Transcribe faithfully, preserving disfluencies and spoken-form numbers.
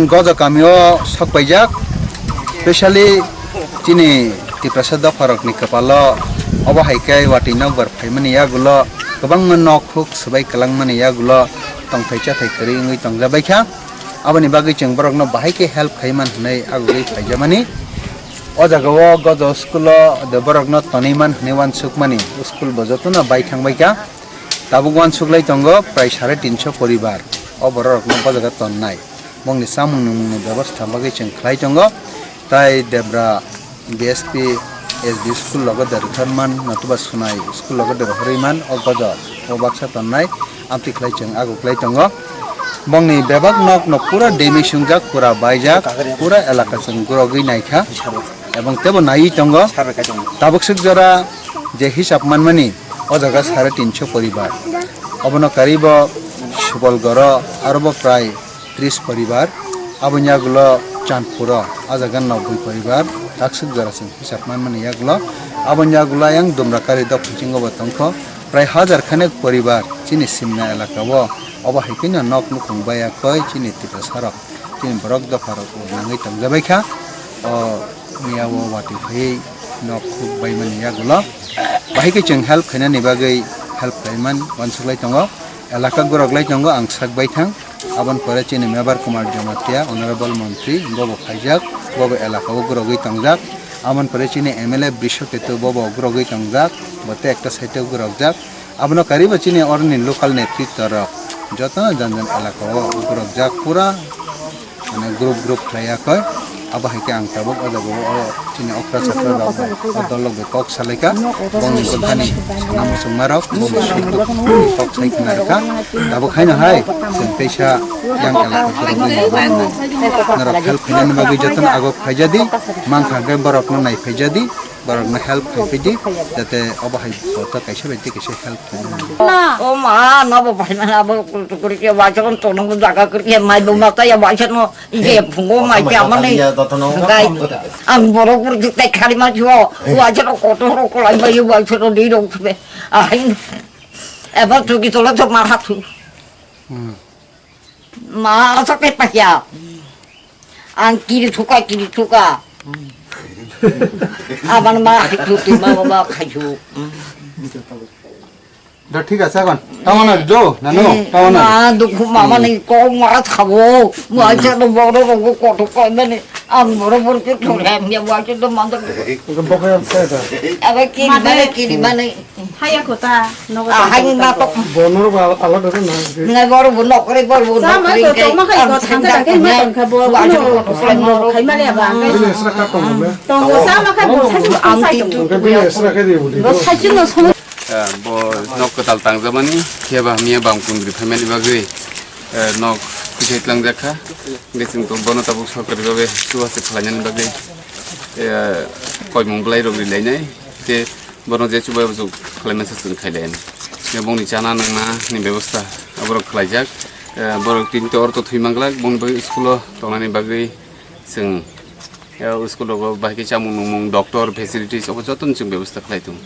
Gojo kamio sok paijak, specially chini Tiprasa dopharokni kwpalo obo hai khe watwi nokbar phaimani yagulo kwbangma nok huk swbai kwlangmani yagulo tongthai chathai kwrwi wngwi tongjabaikha. Aboni bagwi chwng borokno bahai khe help khaiman hwnwi agugwi phaijamani. O jagao gojo school-o de borokno tonwi man hwnwi uansukmani school bo jotono bai thangbaikha. Tabuk uansuklai tongo prai sare tinso poribar. O bororokno bo jaga tonnai. Bongni chamung nungmungni bebostha bagwi chwng khlai tongo. Tai Debra B S P S D school logo de rwthar man, notuba Sunai school logo de rohorwi man, o gojo, o baksa tonnai, amtwi khlai chwng ago khlai tongo. Bongni bebak nok no pura damage wngjak, pura baijak, pura elaka chwng gurogwi naikha. Ebong tebo naiwi tongo. Tabuk swk jora je hisab manmani, o jaga sare tinso poribar. Obono karibo Subol goro, arobo prai tris poribar, aboni yagulo Chandpuro, a jaga noboi poribar, takswk jora chwng hisab manmani yagulo, aboni yagulo ayang Dumrakari dophisingo bo tongkho, prai hajar khanek poribar chini Simna elaka o, obo hai kheno nok nukhung baiya koi chini Tiprasarok, chini borok dopharok nangwi tongjabaikha, o miya o watwi phaiwi nok khuk baimani yagulo, bahai khe chwng help khainani bagwi help khaiman uansuklai tongo, elaka goroklai tongo ang sak baithang. Aboni pore chini Mebar Kumar Jamatia, Honorable Montri, bobo phaijak, bobo elaka o gurogwi tongjak. Aboni pore chini M L A Brishaketu, bobo gurogwi tongjak, bo tei ekta side o gurokjak. Abono karibo chini oroni local netritwa rok, jotono jan jan elaka o gurokjak, pura mane group group khlai ya koi. Abo hai khe ang tabuk o jaga o chini okra chakra rok bai, o dol rok bai kok salaikha. Bongni bwkhani sana muchungma rok, bongni suk duk kok sai khna rwkha. Tabuk haino hai chwng teisa yang elaka borok bai nai. Norok help khainani bagwi jotono agok phaijadi, mankha hwnkhe borokno nai phaijadi, borokno help khaiphaidi, jate obo hai kotor kaisa bai tei kaisa help khainani. O ma, nobo phaimani abo kuri khe waisa kono tongo jaga kuri khe mai bo mata ya waisa no. Ije phungo mai te amani. Gai. Ang borok bor juktai khali ma juo. Wa jero koto ro kolai ba yu wa jero di ro be. Ahin. Eba tu ki tola to ma hatu. Ma sa ke pa ya. Ang kiri thuka, kiri thuka. Aban ma hatu tu ma ba khai ju. Da thik ase agon. Tamana jo, nanu, tamana. Ma dukhu mama ni ko mara thabo. Mo acha do boro rogo koto ko mane. Ang boro boro ke thore am ya wa ke do manda. Boka ya thai da. Aba kiri mane, kiri mane. Haya kota, nogo. Ah, hai na to. Bonor ba ala do na. Ngai boro bo nokre boro bo nokre. Sama ko to ma kai ko thang ka ke ma ton kha bo. Wa ko to sai mo. Khai male ba. Ini esra ka to mo. To sama ka bo sai ko sai to. Ini esra ka di bo. Bo sai no so. Ah, bo nok kwtal tangjamani, phiya ba hamya bam kundri phaimani bagwi, eh, nok kuchai tlangjak kha. Hingke chwng to bono tabuk sorkari babe chubachu khlainani bagwi, eh, koimung bwlairok rilainai. Tei bono je chubachu khlaimani se chwng khailainai. Tei bongni chana nangna ni bebosta aborok khlaijak. Eh, borok tini to ortho thwi manglak, bongni bagwi school-o tongnani bagwi chwng, eh, school-o bahai khe chamung nungmung, doctor, facilities, obo jotono chwng bebosta khlai tongo.